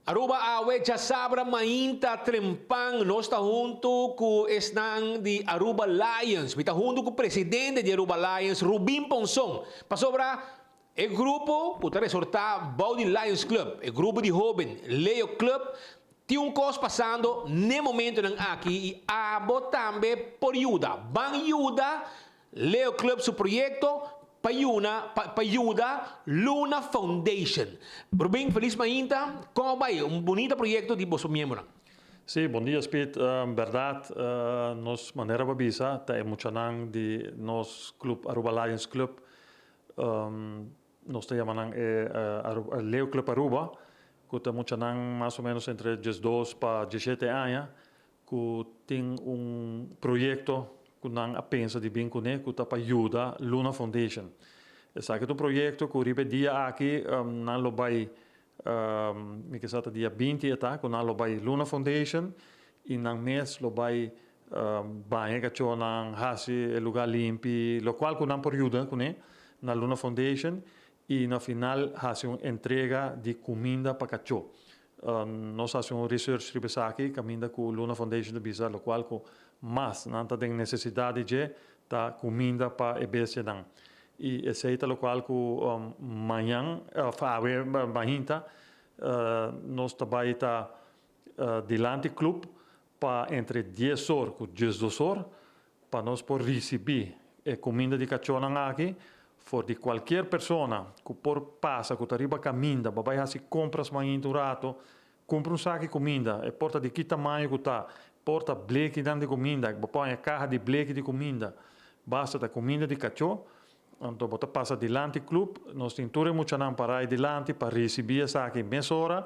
Aruba Awe djasabra mainta trempan nos ta hunto cu esnan di Aruba Lions. Mi ta hunto cu presidente di Aruba Lions, Rubin Ponson. Pasobra e grupo cu ta resorta bou di Lions Club, e grupo di hoben Leo Club, tin un cos pasando n'e momentonan aki y abo tambe por yuda. Ban yuda Leo Club su proyecto pa yuna pa yuda Luna Foundation. Rubin, feliz mainta. Con a bay? Un bunita proyecto di boso miembronan. Sí, bon dia Speed. Berdad nos manera pa bisa ta e muchanan di nos club Aruba Lions Club, nos ta yama nan e Leo Club Aruba, cu ta muchanan mas o menos entre 12 pa 17 aña ku tin un proyekto ku nan a pensa di bin kuné ku ta pa yuda Luna Foundation. Esaki ta un proyekto ku riba e dia aki nan lo bai, mi ke sa ta dia 20 e ta, ku nan lo bai Luna Foundation i nan mes lo bai baña e kachónan, hasi e lugá limpi, lokual ku nan por yuda kuné na Luna Foundation i na final hasi un entrega di kuminda pa kachó. Nos hasi un research riba esaki kaminda ku Luna Foundation ta bisa lokual ku mas nan ta den nesesidat di dje ta kuminda pa e bestianan. I esei ta lokual ku mañan òf awe mahinta nos ta bai ta dilanti klup pa entre 10 or ku 12 or pa nos por risibí e kuminda di kachónan aki for di kualkier persona ku por pasa ku ta riba kaminda pa bai hasi kompras mainta un rato, kumpra un saki kuminda, e por ta di ki tamaño ku ta, por ta blekinan di kuminda, bo por haña kaha di bleki di kuminda, basta ta kuminda di kachó, anto bo ta pasa dilanti klup, nos tin tur e muchanan pará ei dilanti pa risibí esaki mesora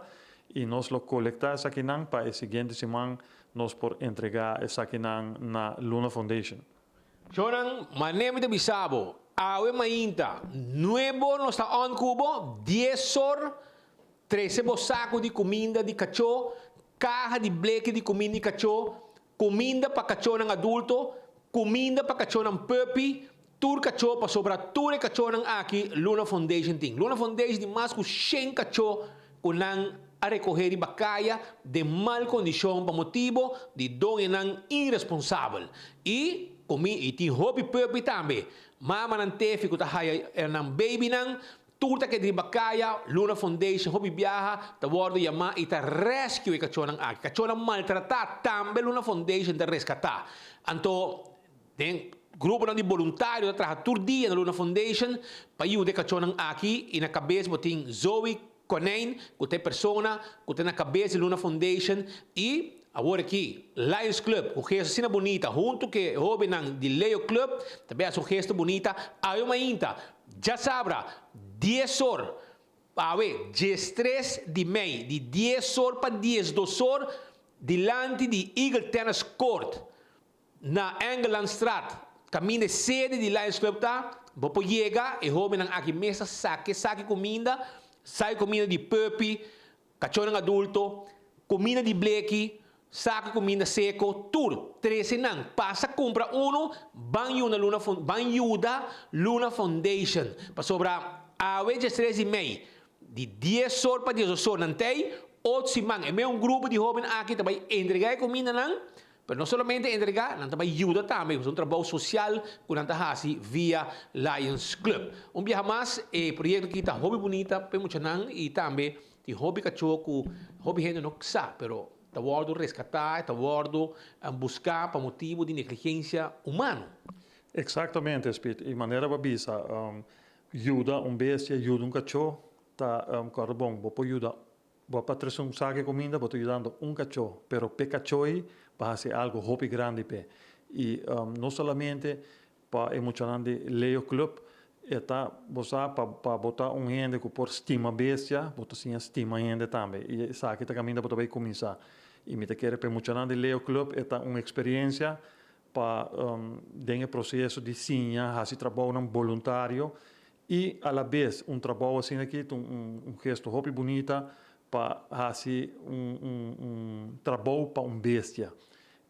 i nos lo kolektá esakinan pa e siguiente siman nos por entregá esakinan na Luna Foundation. Shownan, manera mi ta bisa bo, awe mainta, nuebo nos ta on ku bo, 10 or, trese bo saku di kuminda di kachó, kaha di bleki di kuminda di kachó, kuminda pa kachónan adulto, kuminda pa kachónan puppy, tur kachó, pasobra tur e kachónan aki Luna Foundation tin. Luna Foundation tin mas ku 100 kachó ku nan a rekohé riba kaya den mal kondishon pa motibu di doñonan iresponsabel. I kumi i tin hopi puppy tambe. Mamanan tefi ku ta haya nan babynan, tur ta keda riba kaya. Luna Foundation hopi biaha ta wòrdu yamá i ta rescue e kachónan aki. Kachónan maltratá tambe Luna Foundation ta reskatá. Anto den gruponan di boluntario ta traha tur dia na Luna Foundation pa yuda e kachónan aki i na kabes bo tin Zoe Konijn ku ta e persona ku ta na kabes di Luna Foundation i awor aki Lions Club ku gesto asina bunita huntu ku e hóbennan di Leo Club ta bai hasi un gesto bunita awe mainta djasabra 10 or, awe 13 di mei, di 10 or pa 12 or, dilanti di Eagle Tennis Court na Engelandstraat, kaminda sede di Lions Club ta, bo por yega, e hóbennan aki mes ta saka saki kuminda, saki kuminda di puppy, kachónan adulto, kuminda di bleki, saka kuminda seko, tur, trese nan, pasa kumpra unu, ban yuda Luna, ban yuda Luna Foundation. Pasobra awe 13 di mei, di 10 or pa 12 or nan tei, otro siman, e mes un grupo di hóben aki ta bai entregá e kumindanan. Pero no solamente entregá, nan ta bai yuda tambe, un trabou sosial ku nan ta hasi via Lions Club. Un biaha mas, e proyekto aki ta hopi bunita pa e muchanan i tambe tin hopi kachó ku hopi hende no sa, pero ta wòrdu reskatá, ta wòrdu buská pa motibu di negligensia humano. Eksaktamente, Speed. I manera bo a bisa, yuda un bestia, yuda un kachó, ta kòrda bon, bo por yuda. Bo pa trese un saki kuminda, bo ta yudando un kachó, pero p'e kachó ei pa hasi algu hopi grandi p'e. I no solamente pa e muchanan di Leo Club, e ta, bo sa, pa pa bo ta un hende ku por stima bestia, bo ta siña stima hende tambe. I esaki ta kaminda bo ta bai kuminsá. I mi ta kere pa e muchanan di Leo Club e ta un eksperensia pa den e proseso di siña hasi trabounan boluntario. I a la bes un trabou asina aki ta un gesto hopi bunita pa hasi un trabou pa un bestia.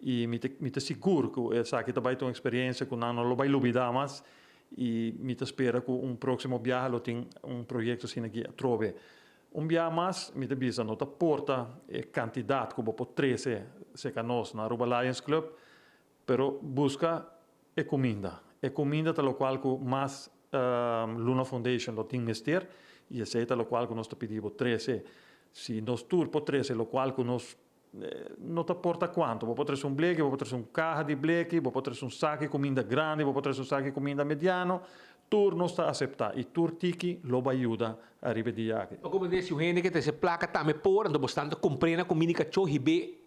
I mi ta mi ta sigur ku esaki ta bai ta un eksperensia ku nan no lo bai lubidá mas i mi ta spera ku un próksimo biaha lo tin un proyekto asina aki atrobe. Un bia mas mi ta bisa no ta porta e kantidat ku bo por trese serka nos na Aruba Lions Club, pero buska e kuminda. E kuminda ta lokual ku mas Luna Foundation lo tin mester i esei ta lokual ku nos ta pidi bo trese. Si nos tur por trese lokual ku nos no ta porta kuantu, bo por trese un bleki, bo por trese un kaha di bleki, bo por trese un saki kuminda grandi, bo por trese un saki kuminda mediano, tur nos ta aseptá i tur tiki lo bai yuda ariba e dia aki. Pa komprendé si un hende ke trese plaka tambe por, anto bo stan ta kompré na kuminda di kachó hib'é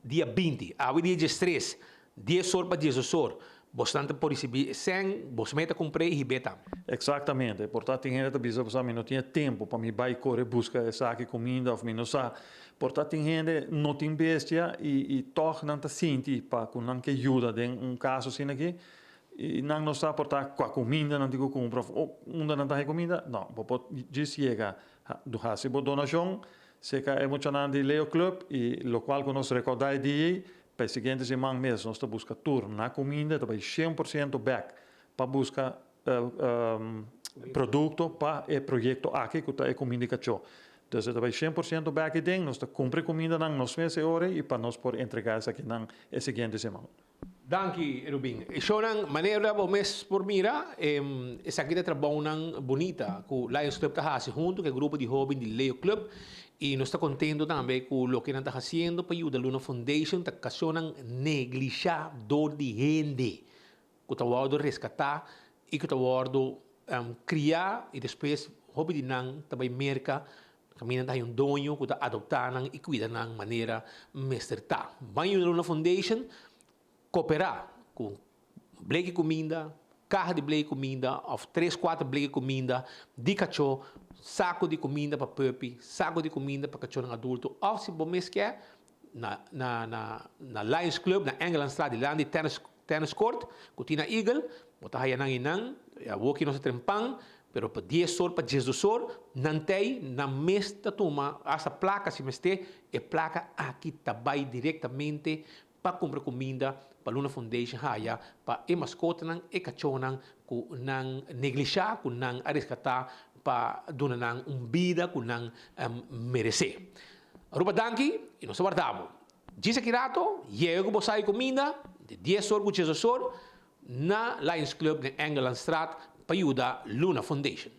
Dia 20, awe dia 13, 10 or pa 12 or, bosnan ta por risibí e sèn, bos mei ta kumpr'é i hib'é tambe. Eksaktamente. Por ta tin hende ta bisa bo sa mi no tin e tempu pa mi bai kore buska esaki kuminda òf mi no sa. Por ta tin hende no tin bestia i i tòg nan ta sinti pa ku nan ke yuda den un kaso asina aki i nan no sa por ta kua kuminda nan tin ku kumpra òf unda nan ta haña kuminda. No, bo por djis yega hasi bo donashon Serka e muchanan di Leo Club y locual cu nos recorda e dia ey, pa e siguiente siman mes nos ta busca tur na cuminda, ta bay 100% bek pa busca producto pa e proyecto aki cu ta e cuminda di cacho. Dus e ta bay 100% bek ey den, nos ta cumpra e cumindanan nos mes e ora ey y pa nos por entrega esakinan e siguiente siman. Danki Rubin. E shownan manera bo mes por mira, esaki ta trabounan bunita ku Lions Club ta hasi huntu ku e grupo di hoben di Leo Club i nos ta kontento tambe ku loke nan ta hasiendo pa yuda Luna Foundation ta kashonnan neglisha dor di hende ku ta wòrdu reskatá i ku ta wòrdu kriá i despues hopi di nan ta bai Merka. Kaminda ta hay un doño ku ta adoptá nan i kuida nan manera mester ta. Ban yuda Luna Foundation koperá ku bleki kuminda, kaha di bleki kuminda òf tres kuater bleki kuminda di kachó, saku di kuminda pa puppy, saku di kuminda pa kachónan adulto òf si bo mes ke na na na na Lions Club na Engelandstraat dilanti tennis tennis court ku tin na Eagle bo ta haya nan einan awor ki nos a tren pan pero pa 10 or pa 12 or nan tei nan mes ta tuma hasta plaka si mester e plaka aki ta bai direktamente pa kumpra kuminda pa Luna Foundation haya pa e maskotanan e kachónan ku nan neglisha ku nan a reskatá pa duna nan un bida ku nan meresé. Aruba danki y nos ta warda bo. Djis aki rato yega cu bo sa y cuminda di 10 or cu 12 or na Lions Club den Engelandstraat pa yuda Luna Foundation.